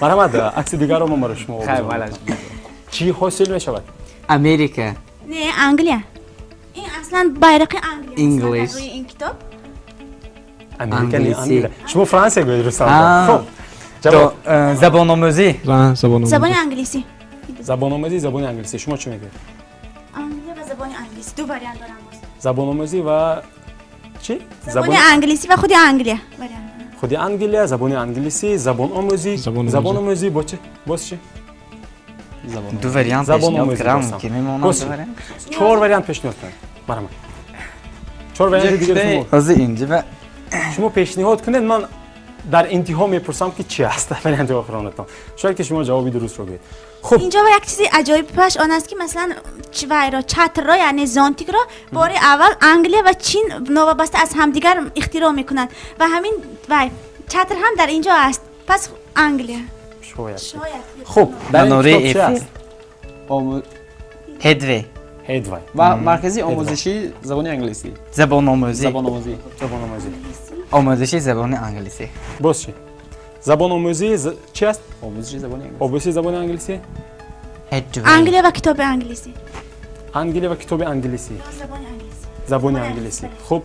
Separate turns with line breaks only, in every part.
Марҳамат, акси дигарро ман барои шумо овардам. Чӣ ҳосил мешавад?
Америка.
Не, Англия. Ин аслан байрақи Англия.
Инглис.
Рӯи ин китоб.
Америка не, Англия. Шумо Франсия гӯед, Рустам. Хуб.
Забономӯзӣ.
Забони англисӣ.
Забономӯзӣ, забони англисӣ. Шумо чӣ мегӯед?
Англия ва забони англисӣ. Ду вариант дорам боз.
Забономӯзӣ ва чӣ?
Забони англисӣ ва худи Англия. Вариант.
Худи Англия, забони англисӣ, забономӯзӣ, забономӯзӣ бо чӣ? Боз чӣ?
Ду вариант пешниҳод кардам, ки мемонам ду вариант.
Чор вариант пешниҳод кардам. Марҳамат. Чор варианти дигар шумо.
Ҳозир инҷа ва
шумо пешниҳод кунед, ман дар интиҳо мепурсам ки чӣ аст варианти охиронатон. Шояд ки шумо ҷавоби дурустро гӯед. Хуб,
инҷо як чизи аҷоибаш он аст ки масалан вайро чатрро, яъне зонтикро бори аввал Англия ва Чин новобаста аз ҳамдигар ихтироъ мекунанд ва ҳамин вай чатр ҳам дар инҷо аст. Пас Англия.
Шояд. Хуб, дар ин китоб чӣ аст?
Ҳедвей.
Ҳедвей.
Ва маркази омӯзиши забони англисӣ.
Забономӯзӣ.
Забономӯзӣ.
Забономӯзӣ.
Омӯзиши забони англисӣ.
Боз чӣ? Забономӯзӣ чӣ аст?
Омӯзиши забони англисӣ.
Омӯзиши забони англисӣ?
Англия ва китоби англисӣ.
Англия ва китоби англисӣ.
Забони англисӣ.
Забони англисӣ. Хуб.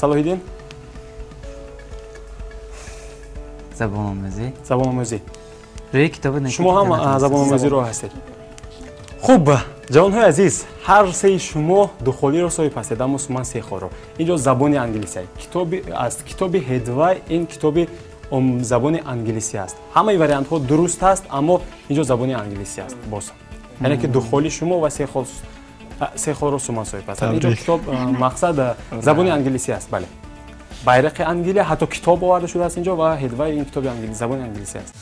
Салоҳиддин?
Забономӯзӣ.
Забономӯзӣ.
Рӯи китоби
шумо ҳам забономӯзиро ҳастед. Хуб, ҷавонҳои азиз, ҳар сеи шумо ду холиро соҳиб ҳастед, аммо ман се холро. Инҷо забони англисӣ китоби аст. Китоби Ҳедвай ин китоби забони англисӣ аст. Ҳамаи вариантҳо дуруст аст, аммо инҷо забони англисӣ аст боз. Яъне ки ду холи шумо ва се холро Суман соҳиб ҳастад. Инҷо китоб мақсад забони англисӣ аст, бале. Байрақи Англия, ҳатто китоб оварда шудааст инҷо ва Ҳедвай ин китоби забони англисӣ аст.